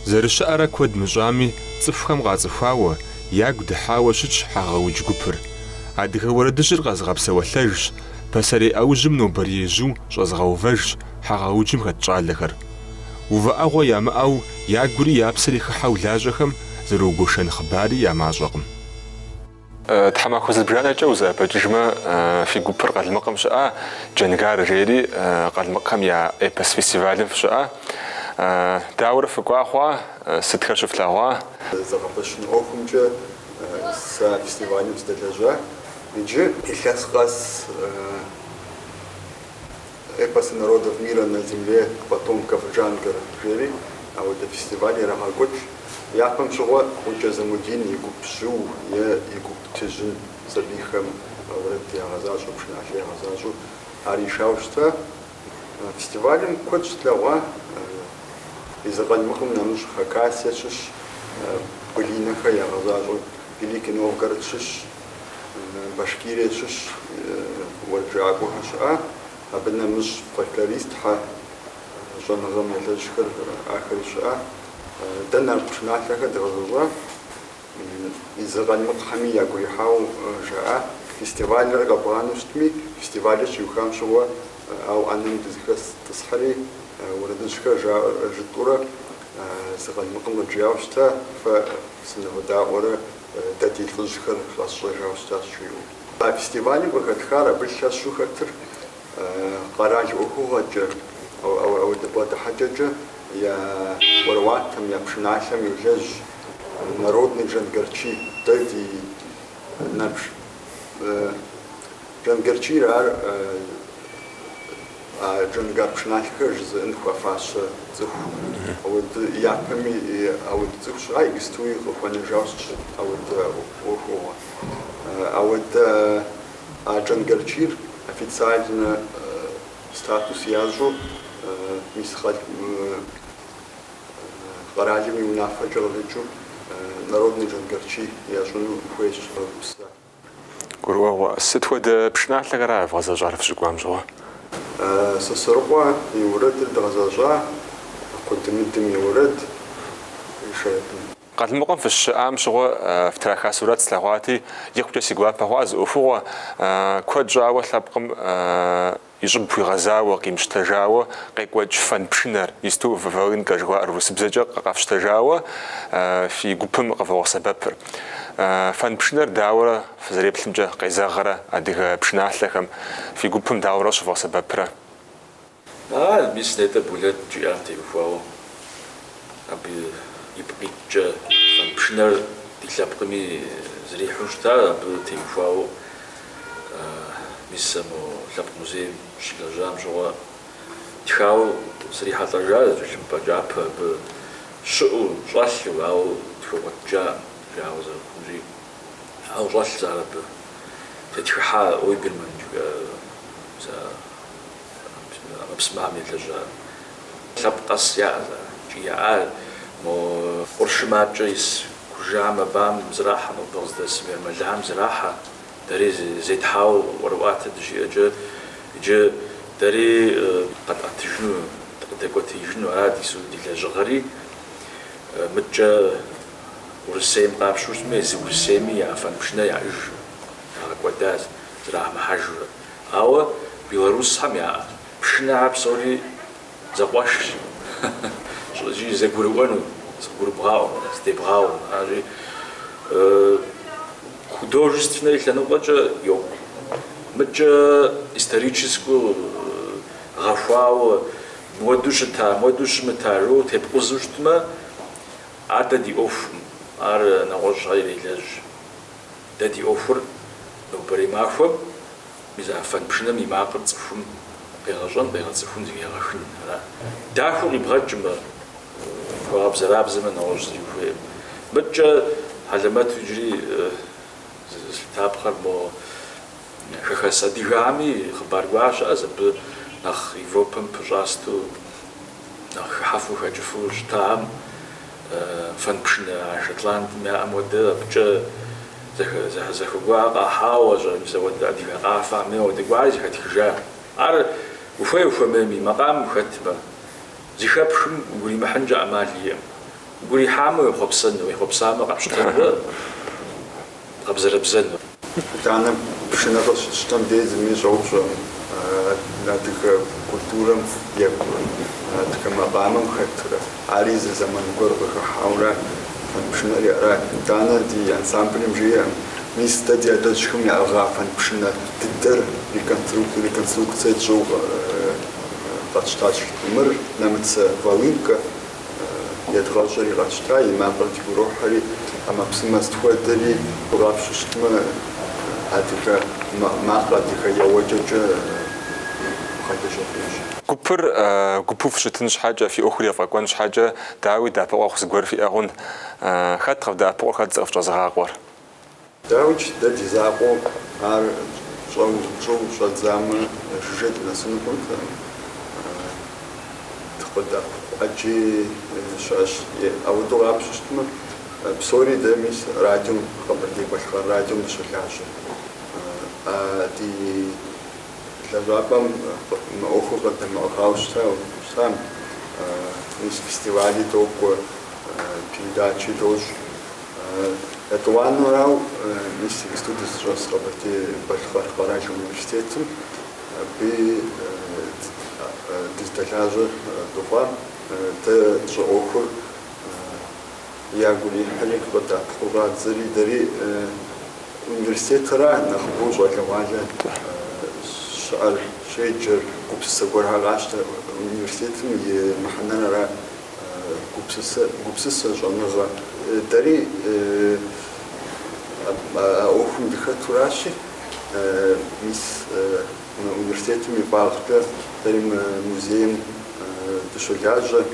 Зэрыщыӏэрэ куэд мыщӏами, цӏыхухэм къацӏыхуауэ, ягу дыхьауэ щытщ Хьэгъэудж гупыр. Адыгэ уэрэдыжьыр къэзыгъэпсэуэлъэжщ, пасэрей ӏэужьым нобэрей жьу щӏэзыгъэувэжщ Хьэгъэуджым хэт щӏалэхэр. Увыӏэгъуэ ямыӏэу, ягури я псэри хыхьэу лажьэхэм зэрыугуэшэн хъыбари я мащӏэкъым. Тхьэмахуэ зыбжанэкӏэ узэӏэбэкӏыжмэ, фи гупыр Къалмыкъым щыӏа, Джангар жери Къалмыкъхэм я эпос фестивалым фыщыӏа. Дауэрэ фыкӏуа хъуа, сытхэр щыфлъэгъуа? Зэгъэпэщын ӏуэхумкӏэ сэ а фестивалым сыдэлэжьа. Иджы илъэс къэс Эпосы народов мира на земле потомков Джангар жери ауэдэ фестиваль ирагъэкӏуэкӏ. Япэм щыгъуэ Гъукӏэ Замудин и гуп Жьыу е и гуп Тыжьын сабийхэм уэрэд ягъэзащӏэу, пшыналъэ ягъэзащӏэу ар ишауэ щыта. Фестивалым куэд щытлъэгъуа, езы Къалмыкъым нэмыщӏ Хакасие щыщ, былинэхэр ягъэзащӏэу Великий Новгород щыщ, Башкирие щыщ уэрэджыӏакӏуэхэр щыӏа, абы нэмыщӏ фольклористхэ, щӏэныгъэм елэжьхэр ахэри щыӏа. Дэ нарт пшыналъэхэр дгъэзэщӏа, езы къалмыкъхэми ягу ирихьауэ жаӏа. Фестивалыр къэбгъанэу щытми, фестивалыр щиухам щыгъуэ, ауэ ӏэнэм дызэхэс тӏысхьэри, уэрэдыжьхэр жытӏэурэ зы къалмыкъым къыджиӏауэ щыта, фэ сыныводаӏуэрэ Дэ ди лӏыжьхэр къэсщӏэжауэ щытащ, жиӏэу. А фестивалым къыхэтхар абы лъэщу хэтыр къэрал ӏуэхугъэкӏэ, ауэдэ бгъэдыхьэкӏэкӏэ я ӏуэрыӏуатэм, я пшыналъэм йолэжь народный джангарчи. Дэ ди джангарчир ар А джангар пшыналъэхэр жызыӏэн хуэфащэ цӏыху. Ауэдэ япэми ауэдэ цӏыху щыӏа, иджыстуи къыхуэнэжауэ щытщ ауэдэ ӏуэхугъуэ. Ауэдэ а джангарчир официальнэ статус ящӏу мис къэралым и унафэкӏэ къыдэкӏыу народный джангарчи ящӏыну хуейщ. Гурыӏуэгъуэ. Сыт хуэдэ пшыналъэхэра вгъэзэщӏар фыщыкӏуам щыгъуэ? Сосрыкъуэ и уэрэдыр дгъэзэщӏа, Къудымыдым и уэрэд, Шэрэпын. Къалмыкъым фыщыщыӏам щыгъуэ фтраха сурэт слъэгъуати, икъукӏэ си гуапэ хъуа зы ӏуэхугъуэ. Куэд щӏауэ лъэпкъым и щӏыб хуигъэзауэ, къимыщтэжауэ къекӏуэкӏ фэнд пшынэр, исту волынкэ жыхуаӏэр урысыбзэкӏэ къэфщтэжауэ фи гупым къывогъэсэбэпыр. Фэнд пшынэр дауэрэ фызэреплъымкӏэ къезэгърэ адыгэ пшыналъэхэм, фи гупым дауэрэ щывгъэсэбэпрэ? Ар мис нетӏэ Булэт жиӏам теухуауэ, абы ипкъ иткӏэ фэнд пшынэр ди лъэпкъми зэрихьэу щыта, абы теухуауэ мис сэ мо лъэпкъ музейм щылэжьам щыгъуэ тхауэ срихьэлӏэжа тхылъымпӏэ кӏапэ абы щыӏэу, щӏэлъу, ауэ тхуэгъуэтыжакъым, жагъуэ зэрыхъунщи, ауэ щӏэлъщ ар абы тетхыхьа Ойберман жиӏэ ӏэмэпсымэхэм елэжьа лъэпкъ къэс яӏэщ ар икӏи яӏар. Мо къуршым адэкӏэ ис куржыхэм абыхэм зэрахьэ, нобэ къыздэсым ермэлыхэм зэрахьэ. Дэри зетхьауэ ӏуэрыӏуатэ дыщиӏэкӏэ, иджы дэри къэтӏэтыжыну, дыкъыдэкӏуэтеижыну ара ди ди лэжьыгъэри. Мыдкӏэ Урысейм къапщтэу щытмэ, езы Урысейми я фэнд пшынэ яӏэжкъым, ягъэкӏуэдащ, зэрамыхьэжурэ. Ауэ белорусхэм яӏэ пшынэхэр псори зэкъуэшщ, икӏи зэгурыӏуэну, зэгурыбгъаӏуэмэ, зэдебгъауэмэ. Аращи, художественнэ и лъэныкъуэкӏэ йокӏу. Мыдкӏэ историческэу гъэхуауэ, муэду щыта, муэду щымыта жыпӏэу тепкъузэу щытмэ, ар дэ ди ӏуэхукъым, ар нэгъуэщӏхэр ирелэжь. Дэ ди ӏуэхур нобэрей махуэм мис а фэнд пшынэм и макъыр цӏыхум къегъэщӏэн, къегъэцӏыхун, зыхегъэхын, ара. Дахэу къибгъэкӏмэ, пхуэгъэбзэрабзэмэ, нэгъуэщӏ зыри ухуейкъым. Мыдкӏэ хьэлэмэту иджыри зылъытапхъэр мо хэхэс адыгэхэми хъыбар гуэрхэр щыӏэщ, абы нэхъ Европэм пыщӏа сыту нэхъ хыхьэфу хэкӏыфу щытахэм фэнд пшынэ а Шотландым яӏэм хуэдэ абыкӏэ зэхьэзэхуэ гуэр къахьауэ, мис ауэдэ адыгэ къафэхэми ауэдэ гуэр зэхэтхыжа. Ар ухуей ухуэмейми, макъамэм ухэтмэ, зыхэпхым угу иримыхьынкӏэ ӏэмал иӏэкъым. Гурихьамэ уехъуэпсэну, уехъуэпсамэ къэпщтэнурэ бгъэбзэрэбзэну. Итӏанэ пшынэ къыщытщтэм дей зыми щӏэупщӏэкъым адыгэ культурэм екӏурэ, адыгэ макъамэм хэтрэ. Ари зы зэман гуэр къыхыхьауэрэ фэнпшынэри ара. Итӏанэ ди ансамблым жиӏэм, мис дэ ди адэжьхэм яӏыгъа фэнпшынэ дыдэр реконструкция тщӏыу къэтщтащ. Мыр нэмыцэ волынкэ едгъэщӏри къэтщта, и макъыр дигу ирохьэри, ӏэмэпсымэ сыт хуэдэри къапщтэу щытмэ, адыгэ макъ, адыгэ еуэкӏэкӏэ бгъэлэжьэфынущ. Гупыр гупу фыщытын щхьэкӏэ, фи ӏуэхур ефӏэкӏуэн щхьэкӏэ, дауи, дэӏэпыкъуэгъу зыгуэр фиӏэ хъун. Хэт къывдэӏэпыкъур, хэт зыкъыфщӏэзыгъакъуэр? Дауикӏ, дэ ди закъуэу ар тщӏэу щӏэдзамэ, жыжьэ дынэсыну хъунтэкъым. Дыкъыдэӏэпыкъу ӏэджи щыӏэщ. Ауэдэу къапщтэу щытмэ, псори дэ мис радиом, Къэбэрдей-Балъкъэр радиом дыщолажьэ. А ди лэжьапӏэм мы ӏуэхур къыддамыӏыгъауэ щытам, мис фестивали докӏуэ, передачи дощӏ. Етӏуанэрауэ, мис иджыпсту дызыщӏэс Къэбэрдей-Балъкъэр къэрал университетым абы дыздэлажьэ дыхъуа. Дэ тщӏы ӏуэхур ягу ирихьри, къыддэӏэпыкъуу щӏадзэри, дэри университетра нэхъыбэу щӏалэгъуалэ щыӏэр, щеджэр, гупсысэ гуэрхэр къащтэ. Университетым и мыхьэнэр ара? Гупсысэ, щӏэныгъэ. Дэри а ӏуэхум дыхэтуращи, мис мы университетым и фӏагъкӏэ дэри мы музейм дыщолажьэ.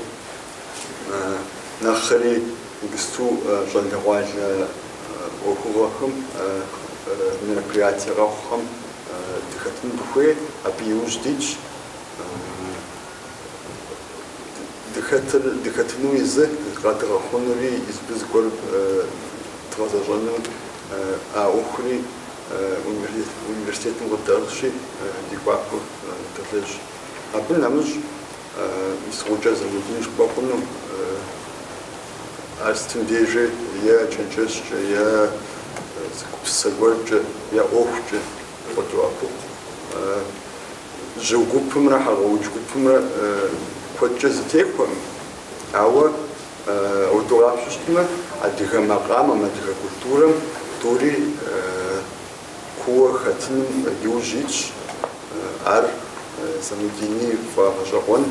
Нэхъри иджыпсту щӏалэгъуалэ ӏуэхугъуэхэм, мероприятие къэхъухэм дыхэтыну дыхуей, абы иужь дитщ. Дыхэтыр, дыхэтынуи зы, къэдгъэхъунури избы зыгуэр дгъэзэщӏэну а ӏуэхури университетым къыддэӏыгъщи, ди гуапэу долэжь. Абы нэмыщӏ мис Гъукӏэ Замудин жыпӏэ хъуну, ар сытым дежи е чэнджэщкӏэ, е зы гупсысэ гуэркӏэ, е ӏуэхукӏэ къыдоӏэпыкъу. Жьыу гупымрэ Хьэгъэудж гупымрэ куэдкӏэ зэтехуэкъым, ауэ ауэдэу къапщтэу щытмэ, адыгэ макъамэм, адыгэ культурэм тӏури кууэ хэтыным иужь итщ. Ар Замудини фӏэгъэщӏэгъуэн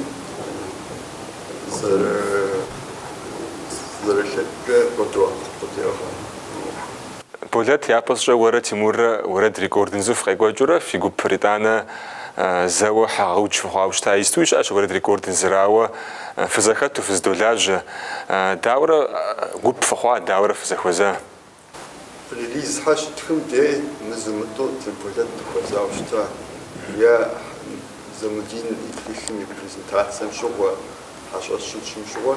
зэрылъэкӏкӏэ къыдоӏэпыкъу, къыдеӏыгъ а ӏуэхур. Болэт, япэщӏыкӏэ уэрэ Тимуррэ Уэрэд Рекордингзу фыкъекӏуэкӏыурэ фи гупыр итӏанэ зэуэ Хьэгъэудж фыхъуауэ щыта. Истуи щыӏэщ Уэрэд Рекордингзыр, ауэ фызэхэту фызэдолажьэ. Дауэрэ гуп фыхъуа, дауэрэ фызэхуэза? Релизхэр щытхым дей мызу-мытӏу Темболэт дыхуэзауэ щыта. Е Замудин и тхылъым и презентацием щыгъуэ, хьэщӏэщ щытщӏым щыгъуэ,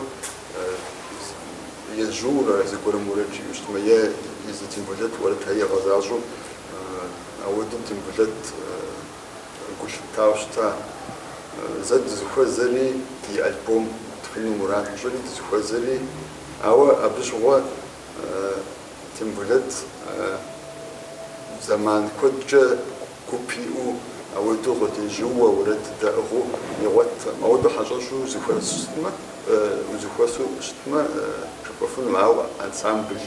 Ежьурэ зыгуэрым уэрэд жиӏэу щытмэ, е езы Темболэт уэрэдхэр игъэзащӏэу, ауэдэу Темболэт гу лъыттауэ щыта. Зэ дызэхуэзэри, ди альбом ттхыну мурад тщӏыри дызэхуэзэри, ауэ абы щыгъуэ Темболэт зэман куэдкӏэ гуп иӏэу, ауэдэу къыдежьууэ, уэрэд даӏыгъыу игъуэттэкъым. Ауэдэу хьэщӏэщу узэхуэсмэ, узэхуэсу щытмэ, жыпӏэфыну, ауэ ансамбль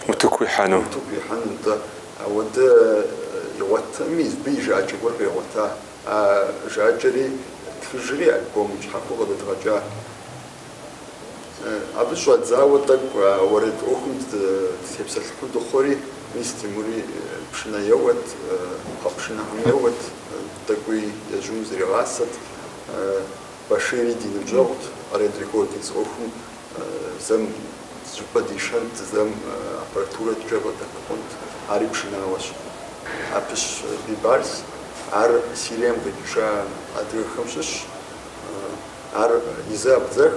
Утыку ихьэну. Утыку ихьэну, нтӏэ. Ауэдэ игъуэттэкъыми, абы и жыӏэкӏэ гуэр къигъуэта. А жыӏэкӏэри ттхыжри, альбом щхьэхуэу къыдэдгъэкӏа. Абы щӏэдзауэ тӏэкӏу а уэрэд ӏуэхум дытепсэлъыхьу дыхъури, мис Тимури пшынэ еуэт, пхъэпшынэхэм еуэт, тӏэкӏуи ежьум зригъасэт. Башири ди ныбжьэгъут, Уэрэд Рекордингс ӏуэхум зэм зыщӏыпӏэ дишэнт, зэм аппаратурэкӏэ къыдэӏэпыкъунт, ари пшынауэщ. Апыщ Бибарс, ар Сирием къикӏыжа адыгэхэм щыщщ. Ар езы абдзэх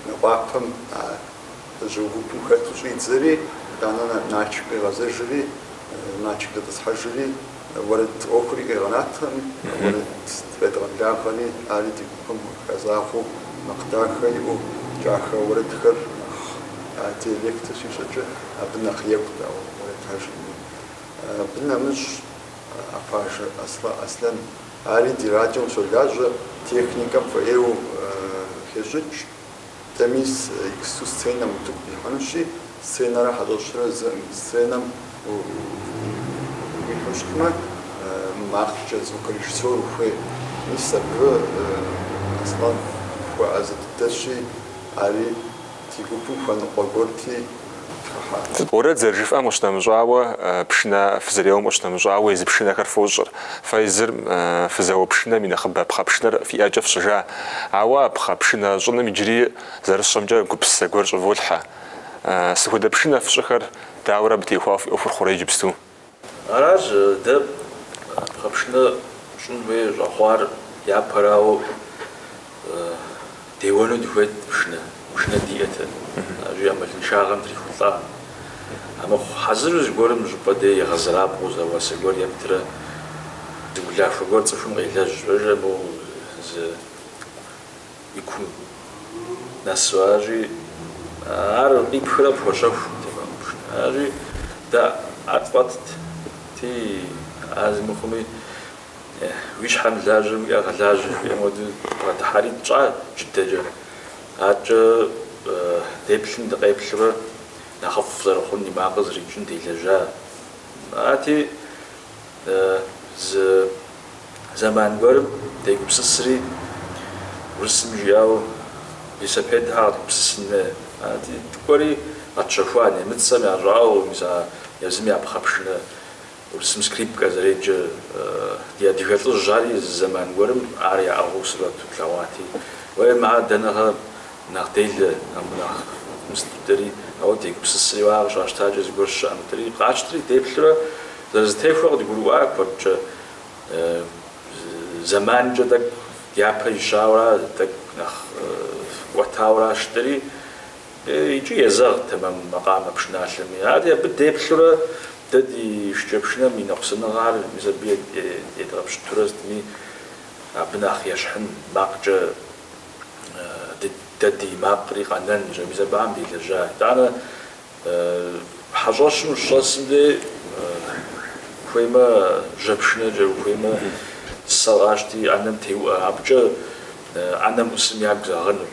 Мейкъуапэм а Жьыу гупым хэту щӏидзэри, итӏанэ Налшык къигъэзэжри, Налшык дэтӏысхьэжри, уэрэд ӏуэхури къигъэнатэкъым, уэрэд къедгъэблагъэри, ари ди гупым хэзагъэу, макъ дахэ иӏэу. Кӏахэ уэрэдхэр нэхъ а диалектыр щищӏэкӏэ абы нэхъ екӏут а уэрэдхэр жиӏэну. Абы нэмыщӏ Апажэ Аслъэн, ари ди радиом щолажьэ, техникэм фӏыӏейуэ хещӏыкӏ. Дэ мис иджыпсту сценэм утыку дихьэнущи, сценэрэ хьэщӏэщрэ зыӏым. Сценэм уихьэу щытмэ, макъкӏэ звукорежиссер ухуей. Мис абы Аслъэн хуэӏэзэ дыдэщи, ари ди гупым хуэныкъуэ гуэрти, тхыхьа. Уэрэд зэрыжыфӏэм къыщынэмыщӏауэ, пшынэ фызэреуэм къыщынэмыщӏауэ, езы пшынэхэр фощӏыр. Фэ езыр фызэуэ пшынэм и нэхъыбэ пхъэ пшынэр фи ӏэкӏэ фщӏыжа. Ауэ а пхъэ пшынэ щӏыным иджыри зэрысщӏэмкӏэ гупсысэ гуэр щӏыволъхьэ. Сыт хуэдэ пшынэ фщӏыхэр, дауэрэ абы теухуауэ фи ӏуэхур хъурэ иджыпсту? Аращ дэ пхъэ пшынэ щӏын хуей щӏэхъуар япэрауэ деуэну дыхуейт пшынэ, пшынэ диӏэтэкъым. Аращи, ӏэмалыншагъэм дрихулӏа. Амыхъу хьэзыру зыгуэрым щӏыпӏэ дей егъэзырабгъуу зэ уасэ гуэр ептырэ зы улахуэ гуэр цӏыхум къелэжь, пэжыр моуэ зы и кум нэсу аращи, ар къипхрэ пхуэщэхукъым тэмэму пшынэ. Аращи, дэ ар тфӏэтт, ти, ар зымыхъуми, уи щхьэ мылажьэм уи ӏэ гъэлажьэ жиӏэм хуэдэу дыбгъэдыхьэри тщӏа джыдэкӏэ. Адэкӏэ деплъым дыкъеплъурэ нэхъыфӏ зэрыхъун и макъыр зэрикӏын делэжьа. Арати, зы зэман гуэрым дегупсысри, урысым жиӏауэ, велосипедхэр къэдгупсысын хуей. Арати, дыкӏуэри къэтщэхуа немыцэм ящӏауэ, мис а езым я пхъэ пшынэ урысым скрипкэ зэреджэ ди адыгэ лӏыжьхэри зы зэман гуэрым ар яӏыгъыу сурэту тлъэгъуати, уей, мыхэр дэ нэхъэ нэхъ делэ, нэхъ мыст жытӏэри, ауэ дегупсысри, уэ ар къыщащтакӏэ зыгуэр щыӏэм жытӏэри, къатщтэри деплъурэ зэрызэтехуэр къыдгурыӏуа куэдкӏэ. Зэманкӏэ тӏэкӏу япэ ищауэра, тӏэкӏу нэхъ кӏуэтауэра жытӏэри, икӏи езэгът тэмэм макъамэ пшыналъэми. Арати, абы деплъурэ дэ ди шыкӏэпшынэм и ныкъусаныгъэхэр мис абы едгъэпщытурэ сытми, абы нэхъ ещхьын макъкӏэ дэ ди макъри къэнэн, мис абыхэм делэжьа. Итӏанэ хьэщӏэщым ущыщӏэсым дей ухуеймэ жьэпшынэкӏэ, ухуеймэ сэ къащти ӏэнэм теуӏэ, абыкӏэ ӏэнэм ӏусым ягу зэгъэну.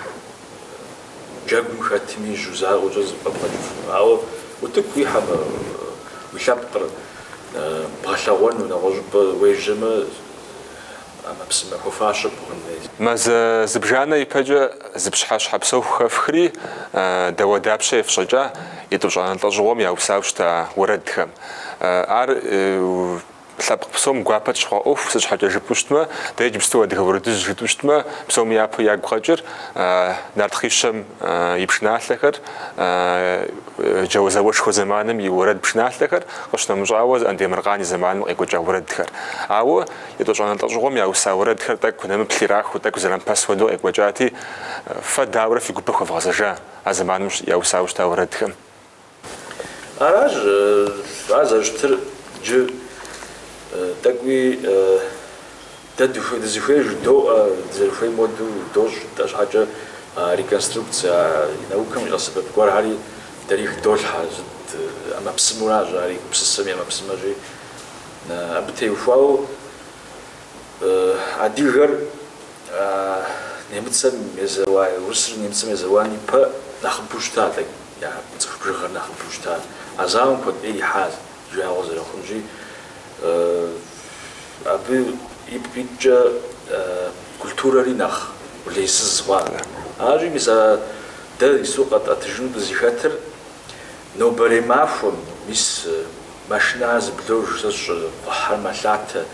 Джэгум хэтми жьу закъуэкӏэ зыфӏэбгъэкӏыфыну. Ауэ утыку уихьэмэ, уи лъэпкъыр бгъэлъэгъуэну, нэгъуэщӏыпӏэ уежьэмэ, ӏэмэпсымэ хуэфащэ пӏыгъын хуей. Мазэ зыбжанэ ипэкӏэ зы пщыхьэщхьэ псэху хэфхри, дауэдапщэ ефщӏэкӏа етӏощӏанэ лӏэщӏыгъуэм яусауэ щыта уэрэдхэм. Ар лъэпкъ псом гуапэ тщыхъуа ӏуэху, сыт щхьэкӏэ жыпӏэу щытмэ, дэ иджыпсту адыгэ уэрэдыжь жытӏэу щытмэ, псоми япэу ягу къэкӏыр Нарт Хъищэм и пшыналъэхэр, Джауэ зауэшхуэ зэманым и уэрэд пшыналъэхэр, къыщынэмыщӏауэ Андемыркъан и зэманым къекӏуэкӏа уэрэдхэр. Ауэ етӏощӏанэ лӏэщӏыгъуэм яуса уэрэдхэр тӏэкӏу нэмыплъ ирахыу, тӏэкӏу зэрамыпэс хуэдэу къекӏуэкӏати, фэ дауэрэ фи гупэ хуэвгъэзэжа а зэманым яусауэ щыта уэрэдхэм? Аращ ар зэрыщытыр иджы тӏэкӏуи дэ дызыхуейр жыдоӏэ, дызэрыхуейм хуэдэу дощӏ жытӏэ щхьэкӏэ реконструкция наукэм къигъэсэбэп гуэрхэри дэри хыдолъхьэ, сыт ӏэмэпсымэуращ ари гупсысэм и ӏэмэпсымэщи. Абы теухуауэ адыгэр немыцэм езэуа, урысыр немыцэм езэуан ипэ нэхъыбэу щыта тӏэкӏу, я цӏыху бжыгъэр нэхъыбэу щыта. А зауэм куэд ӏей ихьа, жагъуэ зэрыхъунщи, абы ипкъ иткӏэ культурэри нэхъ къулейсыз хъуа. Аращи, мис а дэ ису къэтӏэтыжыну дызыхэтыр нобэрей махуэм, мис Машинэхэр зэблож, сэ сщӏэрэ, кхъухьэр мэлъатэ.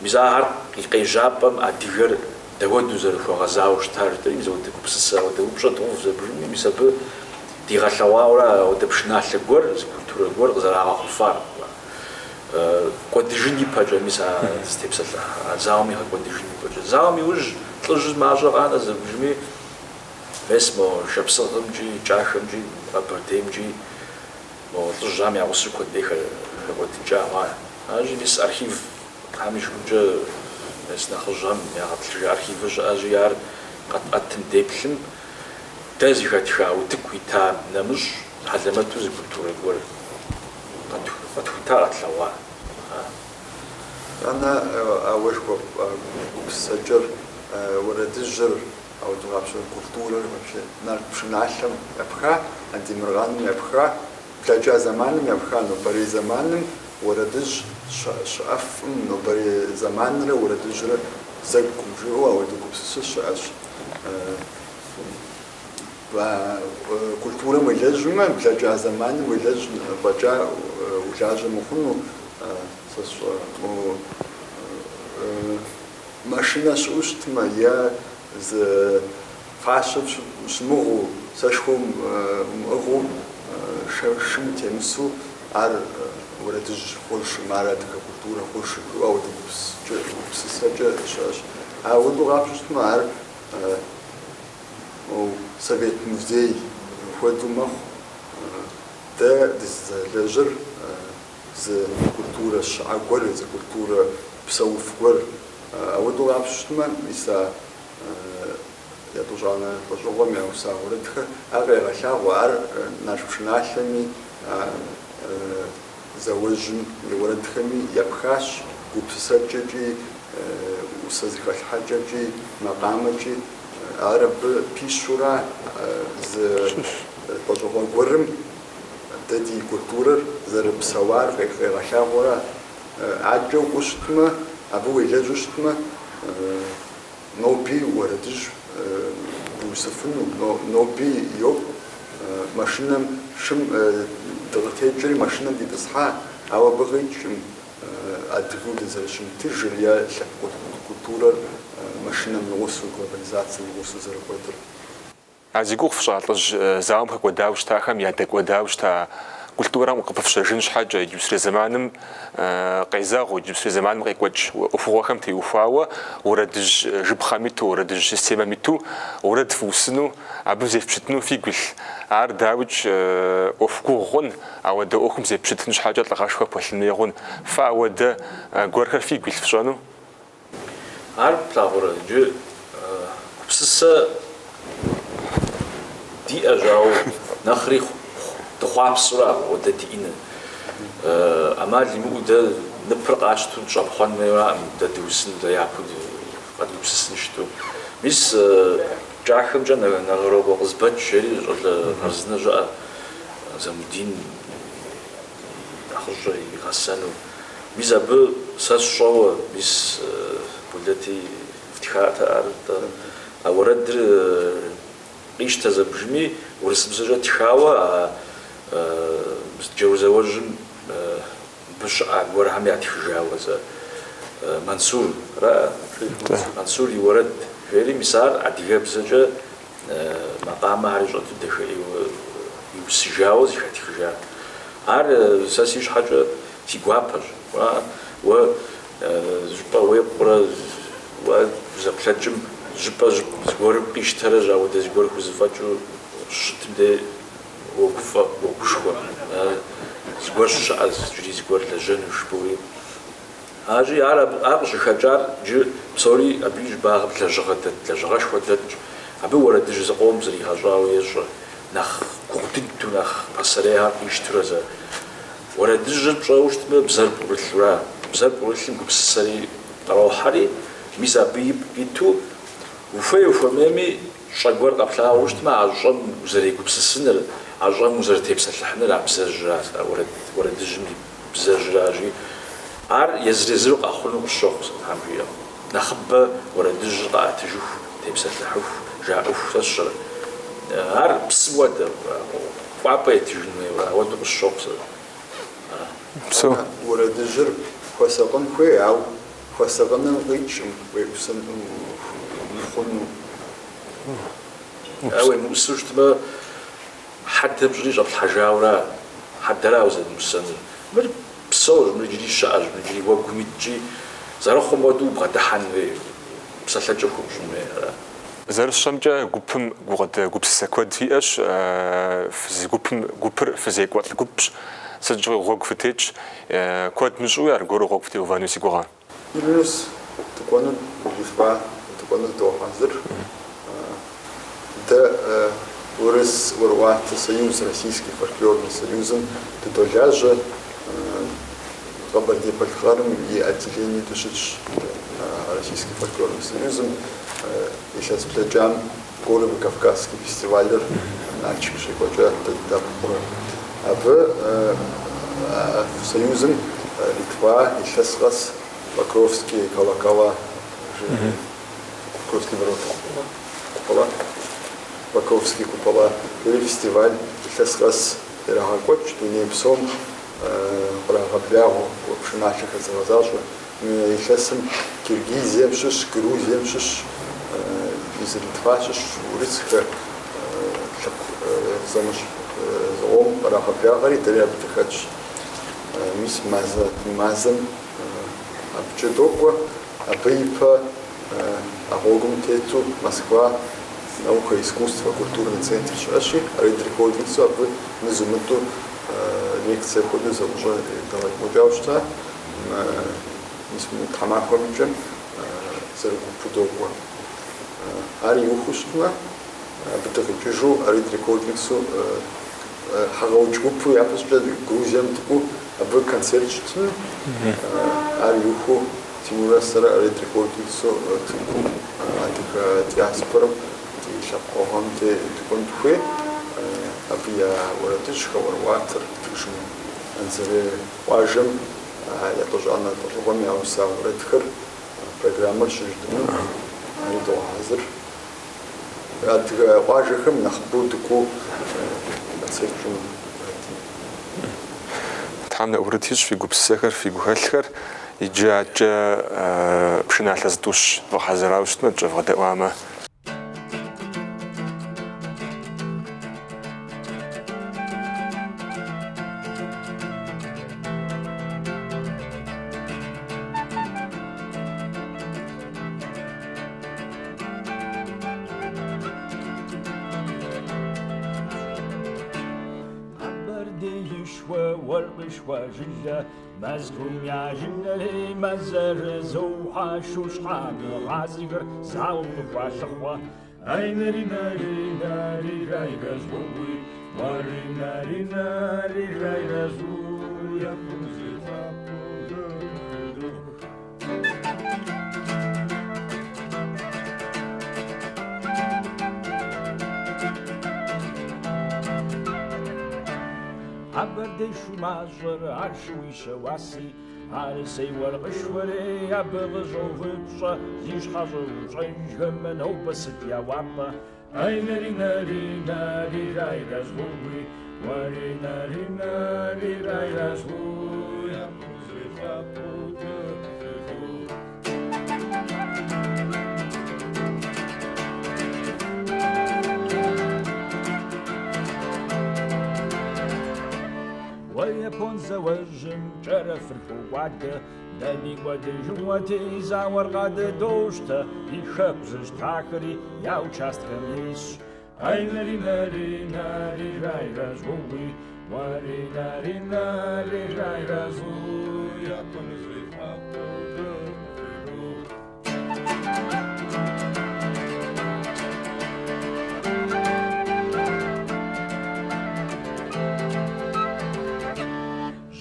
Мис ахэр и къежьапӏэм адыгэр дауэду зэрыхуэгъэзауэ щытар жытӏэри, мис ауэдэ гупсысэ, ауэдэ упщӏэ дгъэув зэбжыми, мис абы дигъэлъэгъуауэра ауэдэ пшыналъэ гуэр, зы культурэ гуэр къызэрагъэхъуфар. Кӏуэдыжын ипэкӏэ, мис а дызытепсэлъыхь, а зауэм игъэкӏуэдыжын ипэкӏэ. Зауэм иужь лӏыжьыр мащӏэ къанэ зэбжыми, мес мо Шапсыгъымкӏи, Кӏахэмкӏи, Къэбэрдеймкӏи, Мо лӏыжьхэм я гъусэу куэд ӏей хэкӏуэдыкӏа хъуа. Аращи, мис архив, Тхьэм и шыкуркӏэ мес нэхъыжьхэм ягъэтӏылъыжа архивыр щыӏэщи, ар къэтӏэтым деплъым. Дэ зэхэтха утыку итам нэмыщӏ хьэлэмэту зы культурэ гуэр къэтхута, къэтлъэгъуа. Итӏанэ а уэ жыхуэпӏа гупсысэкӏэр, уэрэдыжьыр, ауэдэу къапщтэмэ культурэр вообще нарт пшыналъэм епха, Андемыркъаным епха, блэкӏа зэманым епха, нобэрей зэманым уэрэдыжь щыӏэфӏым, нобэрей зэманрэ уэрэдыжьрэ зэкӏукъым жиӏэу ауэдэ гупсысэ щыӏэщ. Культурэм уелэжьмэ, блэкӏа зэманым уелэжь фӏэкӏа улажьэ мыхъуну, сэ сщӏэ, мо машинэ щыӏэу щытмэ е зы фащэ щымыгъыу, сэшхуэ умыӏыгъыу, шым утемысу ар уэрэдыжь хъужкъым, ар адыгэ культурэ хъужкъым, жиӏэу ауэдэ гупсысэкӏэ щыӏэщ. Ауэдэу къапщтэу щытмэ, ар Совет музей хуэдэу мэхъу. Дэ дызэлэжьыр зы культурэ щыӏэ гуэр, зы культурэ псэуф гуэр. Ауэдэу къапщтэу щытмэ, мис а етӏощӏанэ лӏэщӏыгъуэм яуса уэрэдхэр ар къегъэлъагъуэ, ар нарт пшыналъэми, зауэжьым и уэрэдхэми епхащ, гупсысэкӏэкӏи, усэ зэхэлъхьэкӏэкӏи, макъамэкӏи. Ар абы пищэурэ зы лӏэщӏыгъуэ гуэрым дэ ди культурэр зэрыпсэуар къегъэлъагъуэрэ адэкӏэ укӏуэу щытмэ, абы уелэжьу щытмэ, ноби уэрэдыжь быусыфыну, ноби йокӏу. Машинэм шым дыкъытекӏри машинэм дитӏысхьа, ауэ абы къикӏкъым адыгэу дызэрыщымытыжыр е лъэпкъ культурэр машинэм и гъусэу, глобализацэм и гъусэу зэрыкӏуэдыр. А зи гугъу фщӏа лӏыжь зауэм хэкӏуэдауэ щытахэм ядэкӏуэдауэ щыта культурэм къыпыфщэжын щхьэкӏэ, иджыпсурей зэманым къезэгъыу, иджыпсурей зэманым къекӏуэкӏ ӏуэхугъуэхэм теухуауэ уэрэдыжь жыпхъэм иту, уэрэдыжь системэм иту уэрэд фыусыну, абы зефпщытыну фигу илъ. Ар, дауикӏ, ӏуэху гугъу хъун, ауэдэ ӏуэхум зеппщытын щхьэкӏэ лӏыгъэшхуэ пхэлъын хуей хъун. Фэ ауэдэ гуэрхэр фигу илъ фщӏэну? Ар плъагъурэ, иджы гупсысэ диӏэщ, ауэ нэхъри дыхъуапсэура апхуэдэ диӏэныр. ӏэмал имыӏэу дэ ныпыр къатщтэу дыщӏэпхъуэн хуейуэраӏым, дэ дыусыну, дэ япэу къэдгупсысын щыту. Мис Кӏахэмкӏэ Нэгъырокъуэ Къызбэч жери щӏалэ хъарзынэ щыӏэ Замудин нэхъыщӏэ игъэсэну. Мис абы сэ сщӏэуэ, мис Болэти фтхат ар, атӏэ. А уэрэдыр къищтэ зэбжми, урысыбзэкӏэ тхауэ а Джэур зауэжьым мыбы щыӏа гуэрхэм ятхыжауэ зэ Мансур, ара? Мансур и уэрэд жери, мис ар адыгэбзэкӏэ макъамэхэри щӏэту дахэӏейуэ иусыжауэ зэхэтхыжа. Ар сэ си щхьэкӏэ си гуапэщ. Уэ зыщӏыпӏэ уекъурэ, уэ узэплъэкӏым зыщӏыпӏэ зыгуэрым къищтэрэ ауэдэ зыгуэр хузэфӏэкӏыу щытым де уогуфӏэ, уогушхуэ. Зыгуэр щыщыӏэ, иджыри зыгуэр лэжьэну жыпӏэуи. Арщи, ар ар къыщӏыхэкӏар иджы псори абы и щӏыбагъым лэжьыгъэ дэт, лэжьыгъэшхуэ дэтщ. Абы уэрэдыжь зыкъом зригъэщӏауэ ещӏэ, нэхъ гугъу дыдэу, нэхъ пасэрейхэр къищтурэ зэ. Уэрэдыжьыр пщӏэуэ щытмэ, бзэр пӏурылъура. Бзэр пӏурылъым гупсысэри кърохьэри, мис абы ипкъ иту, ухуей-ухуэмейми, щӏэ гуэр къэплъагъуу щытмэ, а щӏэм узэрегупсысыныр, а щӏэм узэрытепсэлъыхьыныр а бзэжьыращ, а уэрэдыжьым и бзэжьыращи, ар езыр-езыру къэхъуну къысщохъу сэ, Тхьэм жиӏэм. Нэхъыбэ уэрэдыжьыр къаӏэтыжыху, тепсэлъыхьыху, жаӏэху сэ сщӏэрэ. Ар псым хуэдэ, кӏуапӏэ етыжын хуейуэ, ауэдэу къысщохъу сэ. Псо. Уэрэдыжьыр хуэсакъын хуей, ауэ хуэсакъыным къикӏым уеӏусэн мыхъуну. Ауэ уемыӏусэу щытмэ, Хьэдэ пщӏыри щӏэплъхьэжауэра, хьэдэра узэмыӏусэнур. Мыр псэущ, мыр иджыри щыӏэщ, мыр иджыри уэгум итщи, зэрыхъум хуэдэу убгъэдыхьэн хуей, псэлъэкӏэ хуэпщӏын хуей, ара. Зэрысщӏэмкӏэ, гупым гукъыдэ гупсысэ куэд фиӏэщ, гупым, гупыр фызекӏуэлӏ гупщ, сыт щыгъуи гъуэгу фытетщ, куэд мыщӏэуи аргуэру гъуэгу фытеувэну си гугъэ. Вильнюс дыкӏуэну Литва дыкӏуэну дохьэзыр. Дэ. Урыс ӏуэрыӏуатэ союз, Российский фольклорный союзым дыдолажьэ. Къэбэрдей-Балъкъэрым и отделение дыщытщ Российский фольклорный союзым. Илъэс блэкӏам Горы Кавказский фестивалыр Налшык щекӏуэкӏа дэ дыдэӏэпыкъуурэ. Абы союзым Литва илъэс къэс Покровские колокола, Покровские ворота, купола, Покровские купола жери фестиваль илъэс къэс ирагъэкӏуэкӏ дуней псом кърагъэблагъэу пшыналъэхэр зыгъэзащӏэ. Мы илъэсым Киргизием щыщ, Грузием щыщ, езы Литва щыщ урысхэр лъэпкъ зэмыщхь зыкъом кърагъэблагъэри дэри абы дыхэтщ. Мис мазэ мазэм абыкӏэ докӏуэ. Абы ипэ а гъуэгум тету Москва наука, искусство, культурный центр щыӏэщи, Арид Рекордингсу абы мызу-мытӏу лекцие хуэдэу зэӏущӏэ едгъэкӏуэкӏауэ щыта. Мис мы тхьэмахуэм и кӏэм зэрыгупу докӏуэ. Ар иухыу щытмэ, абы дыкъикӏыжу Арид Рекордингсу Хьэгъэудж гупу япэщӏыкӏэ Грузием дыкӏуэу абы концерт щытыну. Ар иухыу Тимуррэ сэрэ Арид Рекордингсу Тыркум адыгэ диаспорэм ди лъэпкъэгъухэм де дыкӏуэн дыхуей. Абы я уэрэдыжьхэр, ӏуэрыӏуатэр ттхыжыну. Анзорей къуажэм етӏощӏанэ лӏэщӏыгъуэм яуса уэрэдхэр программэр щыжытӏыну ари догъэхьэзыр. Адыгэ къуажэхэм нэхъыбэу дыкӏуэу концерт тщӏыну дыхэтын. Тхьэм нэӏурыт ищӏ фи гупсысэхэр, фи гухэлъхэр. Иджы адэкӏэ пшыналъэ зытӏущ вгъэхьэзырауэ щытмэ, дыщӏэвгъэдэӏуамэ. Къэбэрдеишхуэ, уэркъышхуэ жылэ, Мэзкум я жылэри мэзэрызохьэ, шу щхьэмыгъазэхэр зауэм къыхуалъыхъуэ. Ай нари нари нари рай разуи, уари нари нари рай разуи. Къэбэрдей шу мащӏэр ар шууищэ уаси, Арысей уэркъышхуэри абы къыщӏоупщӏэ, Зи щхьэ щӏэупщӏэжхэм нобэ сыт я уапӏэ? Ай нари нари нари рай разуи, уари нари нари рай разуи. Уэ япон зауэжьым Кӏэрэфыр хокӏуадэ, Дэ ди кӏуэдыжыгъуэти зауэр къадыдощтэ, Ди хэку зыщтахэри я участкэм исщ. Ай нари нари нари рай разуи, уари нари нари рай разуи.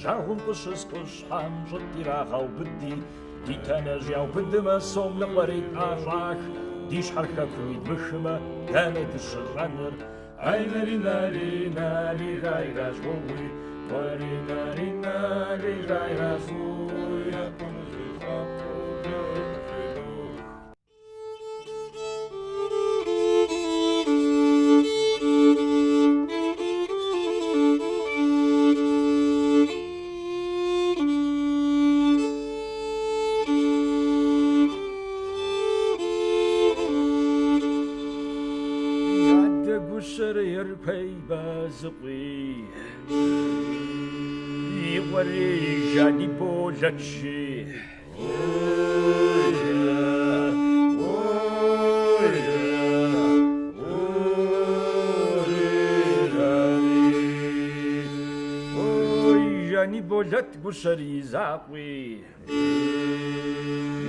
Жьэгъум къыщыс лӏыщхьэм щӏытӏ ирагъэубыди, Ди Тэнэжь яубыдымэ, сом ныкъуэри тӏэщӏах, Ди щхьэр хэкум идмыхымэ, дэнэ дыщылӏэныр? Ай нари нари нари рай разуи, уари нари нари рай разуи. Адэ гущэр Еркуей Бэзыкъуи, и къуэри Жаниболэтщи. Жаниболэт гущэр и закъуи,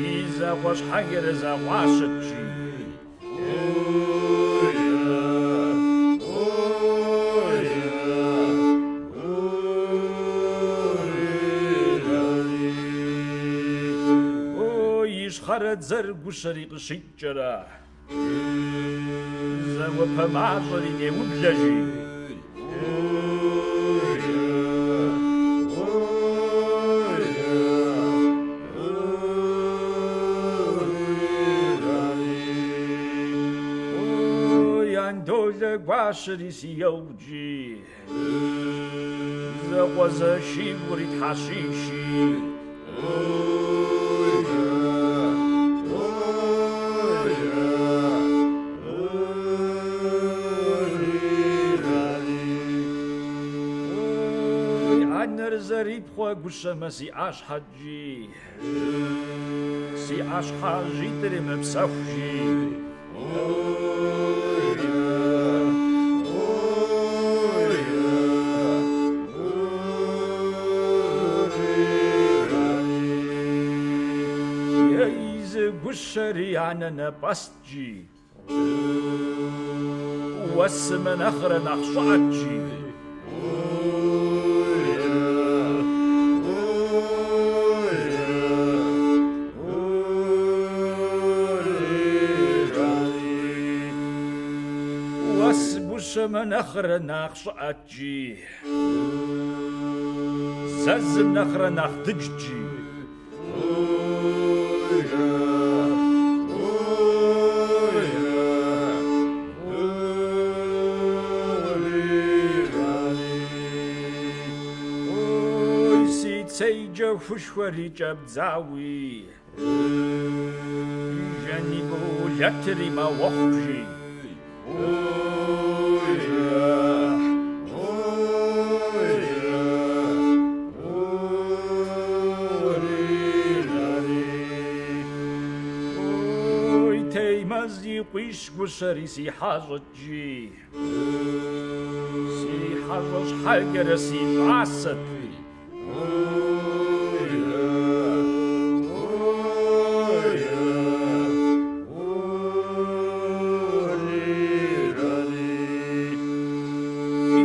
и закъуэ щхьэкӏэрэ закъуащэт жи. Ищхъэрэ дзэр гущэри къыщикӏкӏэрэ, зауэпэ мащӏэри неублэ, жи. Ой, Андолэ гуащэри си еуджи, зэкъуэзэшибгъури тхьэщищи. Ой, анэр зэрипхъуэ гущэмэ си ӏэщхьэт, жи. Си ӏэщхьэжьитӏри мыпсэху, жи. Ей, зы гущэри анэнэпӏэст, жи. Уэсымэ нэхърэ нэхъ щӏыӏэт, жи. Уэс гущэмэ нэхърэ нэхъ щӏыӏэт, жи. Зэзым нэхърэ нэхъ дыджт, жи. Ой, си цей джэхушхуэри кӏэбдзауи, Жаниболэтри мэуэхъу, жи. Ой, Теймэз и къуищ гущэри си хьэщӏэт, жи. Си хьэщӏэ щхьэкӏэрэ си щӏасэт.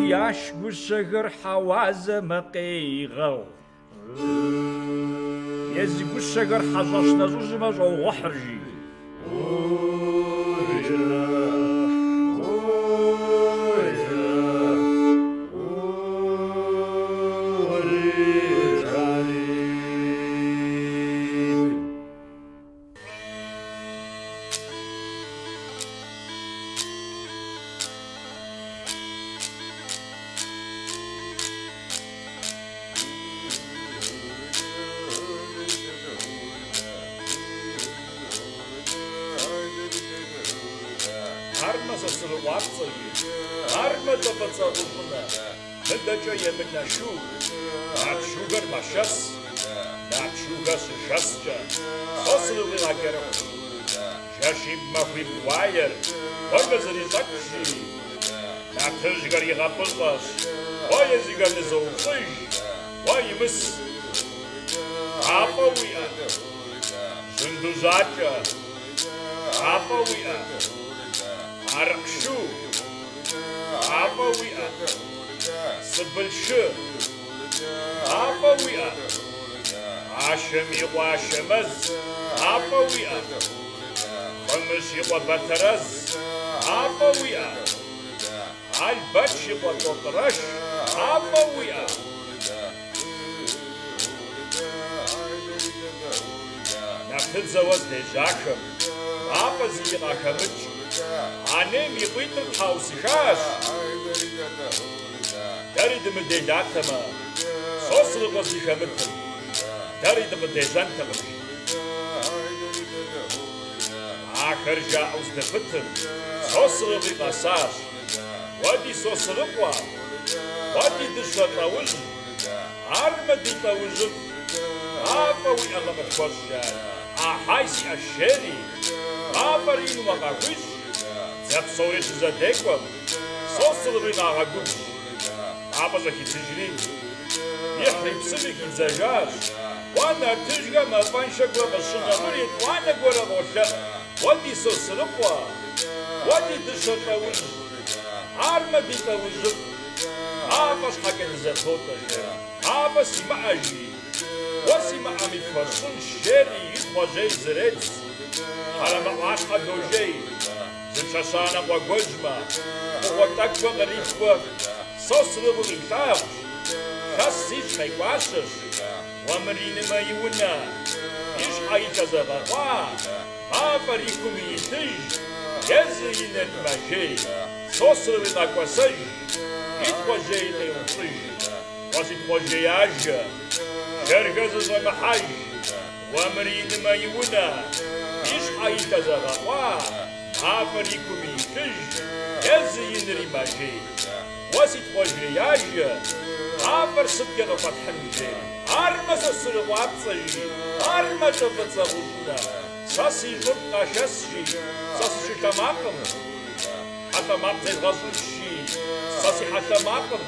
Яш гущэхэр хьэуазэмэ къейгъэгъу. Езы гущэхэр хьэщӏэщ нэщӏыжьымэ щӏоугъухьыр, жи. Армэ Сосрыкъуапцӏэ, жи, армэ лӏы фӏыцӏэ гъущӏынэ, мыдэкӏэ емынэ шу, нарт шухэр мэшэс, нарт шухэр щышэскӏэ, Сосрыкъуи къакӏэрыхущ. Жэщибл махуибл уаер, уэ къызэрищӏэкӏ, жи. Нартыжьхэр игъэпӏыщӏэщ, уэ езыхэр нызоупщӏыж, уэ Имыс. Мафӏэ уиӏэ? Жьынду жьакӏэ, мафӏэ уиӏэ? Арыкъ шу, мафӏэ уиӏэ? Сыбыл шы, мафӏэ уиӏэ? Ашэм и къуэ Ашэмэз, мафӏэ уиӏэ? Хъымыщ и къуэ Батэрэз, мафӏэ уиӏэ? Албэч и къуэ Тӏотӏрэш, мафӏэ уиӏэ? Нартыдзэуэ здежьахэм, мафӏэ зиӏи къахэмыкӏ, Анейм и къуитӏыр тхьэусыхащ. Дэри дымыделатэмэ, Сосрыкъуэ здыхэмытым, дэри дыкъыдежьэнтэкъым, жи. Ахэр жаӏэу здыпытым, Сосрыкъуи къэсащ. Уэ ди Сосрыкъуэ, уэ ди дыщэ лӏэужь, армэ ди лӏэужьыфӏ, мафӏэ уиӏэмэ къытхуэщӏ, жари. Ахьай сиӏэщ, жери, мафӏэр инуэ къахуищӏ, дзэ псори щызэдекӏуэм, Сосрыкъуи къагъэгубжь. Мафӏэ зэхидзыжри, ихьри псыми хидзэжащ. Уэ нартыжьхэр мафӏэншэ гуэ къыщынэ, мыр етӏуанэ гуэрэ къолъэӏу. Уэ ди Сосрыкъуэ, уэ ди дыщэ лӏэужь, армэ ди лӏэужьыфӏ, мафӏэ щхьэкӏэ дызэтотӏэ, жери. Мафӏэ симыӏэ, жи. Уэ симыӏэми пхуэсщӏынщ, жери и Тхъуэжьей зредз. Хьэрэмэ ӏуащхьэ дожей, зы чэщанэ къуэгуэжьмэ, фӏыгъуэ тӏэкӏуэ кърихуэ, Сосрыкъуи къилъагъущ, лъэс зищӏ къекӏуащэщ, Уэ мыр инымэ и унэ, и щхьэ и лъэ зэгъэкъуа, мафӏэр и куми илъыж, езы иныр мэжей, Сосрыкъуи къэкӏуэсэж, и Тхъуэжьей къеупщӏыж, Уэ си Тхъуэжьей ажэ, жэрхэр зыщӏэмыхьэж, уэ мыр инымэ и унэ, и щхьэ и лъэ зэгъэкъуа, мафӏэр и куми илъыж, езы инри мэжей. Уэ си Тхъуэжьей ажэ, мафӏэр сыткӏэ къыфӏэтхьын, жери. Армэ Сосрыкъуапцӏэ, жи, армэ лӏы фӏыцӏэ гъущӏынэ, сэ си щӏыб къэшэс, жи, сэ си шылъэмакъым. Хьэлъэ макъ зезгъэщӏынщ, жи, сэ си хьэлъэ макъым.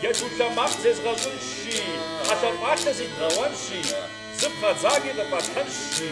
Джэду лъэ макъ зезгъэщӏынщ, жи, хьэлъэ фӏалъэ зидгъэуэнщи, зы пхъэ дзаги къыфӏэтхьынщ, жи.